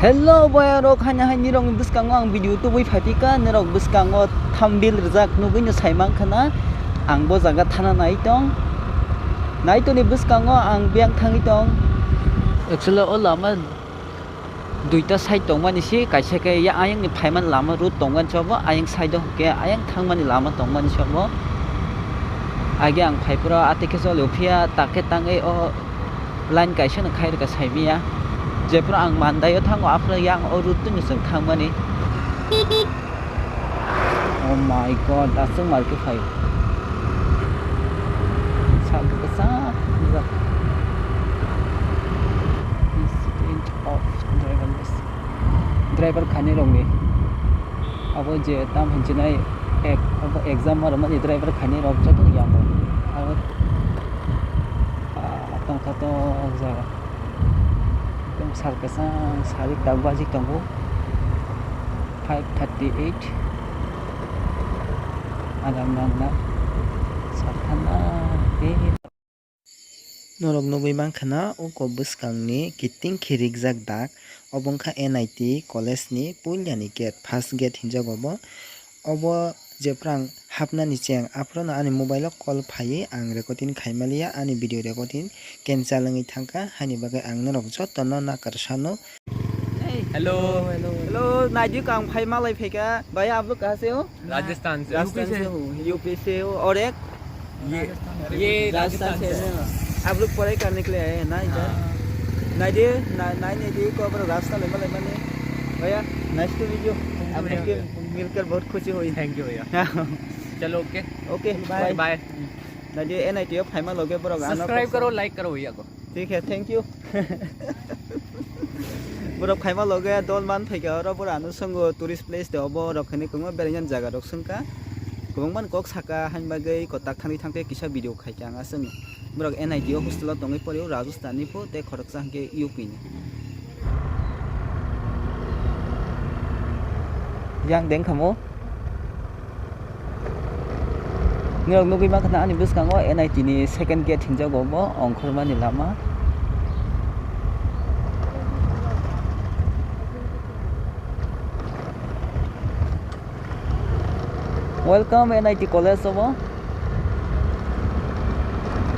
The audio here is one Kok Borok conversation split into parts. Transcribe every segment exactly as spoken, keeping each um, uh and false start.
Hello boy rok, haino hai nirok ni bwskango ang video tubui phaipika, nirok bwskango thumbnail rijak nugui no sai mankha na, ang bo jaga thana nai tong, nai toni bwskango ang biyang thangwi tong. Actually o lama duita side tongmani se, kaisa khe ya ayang ni phaimani lama road tongmani se obo, ayang side o hwnkhe ayang thangmani lama tongmani se obo. Age ang phai phuru atwi khe choli phiya, tak khe tangwi o line kaisa no khai rwkha saimanya. Jephuru ang Mandai o thango, aphuru yang o road twi no chwng thangmani. Oh my God, aswk mal khe phai. Sal khe kwchak. Incident of driver. Driver khainai rokni. Abo je tam hinchinai ek-, abo exam ma rwmani driver khainai rok joto yango. Abo, ah, tongthotok jaga. Ekdom sal kwchang, sari dak baji tongo. Five thirty eight. Aram nangna. Sal thana. Norok nugui mankha na, o kok bwskangni kiting khirijak dak, obo wngkha N I T college ni puila ni gate, first gate hinjago bo. Obo jephru ang hapnani cheng, aphuru no ani mobile o call phaiwi ang recording khaimaliya, ani video recording cancel wngwi thangkha, haini bagwi ang norok jotono nakar sano. Hello, hello. Hello, naidi kang phai malai phaika. Bhai, aap log kahan se ho? Rajasthan से। राजस्थान से हो, यूपी से हो, और एक? ये, ये राजस्थान से है। आप लोग पढ़ाई करने के लिए आए हैं ना इधर? हाँ। नाइडिया, ना, नाई नाइडिया को अगर रास्ता लेमा लेमा नहीं। भैया, nice to meet you। आपसे मिलकर बहुत खुशी हुई। Thank you भैया। चलो, OK। OK, bye। Bye। नाइडिया, N I T F Haima लोगे, bro, गाना subscribe करो, like करो भैया को। ठीक है, thank you। Borok phaima loge dol man phaikha oro, borok ano swngo tourist place de obo, borok khainwi kwbangma beraina jaga rok swngkha, kwbangma ni kok saka, haini bagwi kotak thangwi thangkhe kisa video khaikha ang aswk. Borok N I T o hostel o tongwi porio, Rajasthan ni pho tei khoroksa hwnkhe U P ni. Yang deng khamo. Norok nugui mankha na ani bwskango N I T ni second gate hinjago bo ongkhormani lama. Welcome N I T college obo.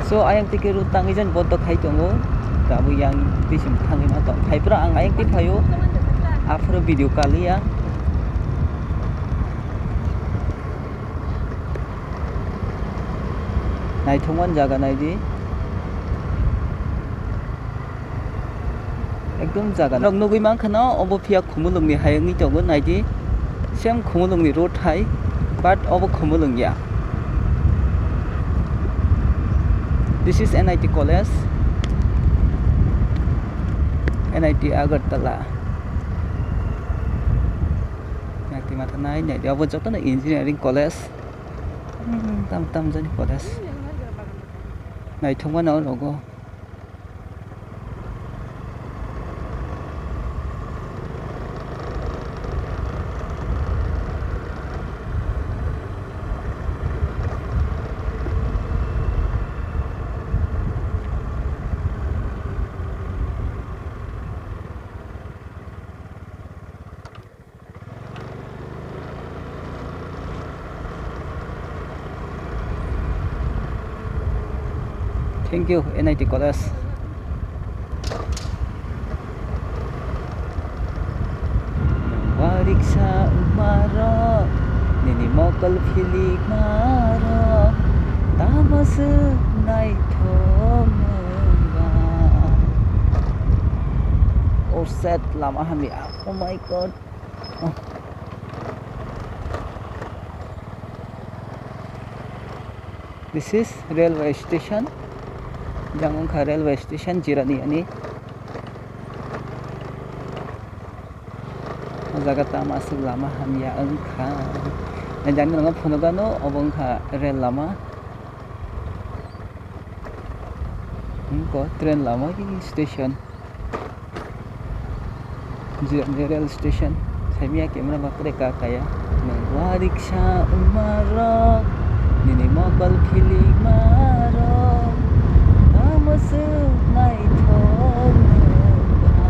So ayang tike route tangwi jani bondo khai tongo. Tabuk yang twi se thangwi ma tong. Phai phuru ang ayang twi phaio. Aphuru video kaliya. Naithokmani jaga naidi. Ekdom jaga nok nugui mankha no, obo phiya Khumulwng ni hai wngwi tongo, naidi. Same Khumulwng ni road hai, but obo Khumulwng ya. This is N I T college, N I T Agartala. Naitwi matha nai, naidi, obo jotono engineering college. Hmm, tam tam jani college. Naithokmano o rogo. Thank you, N I T College. Nung wariksa wngmarok, nini mokol philikmarok, tamo se naithok wngba. Oh shit, lama hamya. Oh my God. This is railway station. Jang wngkha railway station Jirani ani. O jaga tamo aswk lama hamya wngkha. Jang nang phunukgano obo wngkha rail lama. Wngkha train lama station. Jirani rail station, saimya camera ba kwrwi ka kaya. Nung wariksa wngmarok, nini mokol philikmarok, tamo se naithok wngba.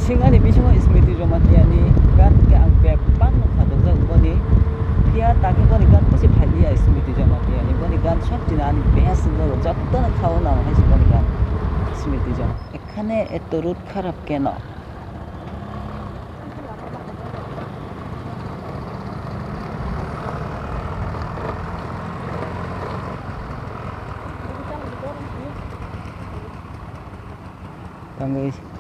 Sing ani bisingo Smriti Jamatia ni gan khe ang bebak no kha dojak boni. Phiya takhe boni gan khe se phailiya Smriti Jamatia ni. Boni gan sob chini ani best wngjago. Joto no khao nang hai se boni gan Smriti Jamatia. এখানে এত রোদ খারাপ কেন? Tangwi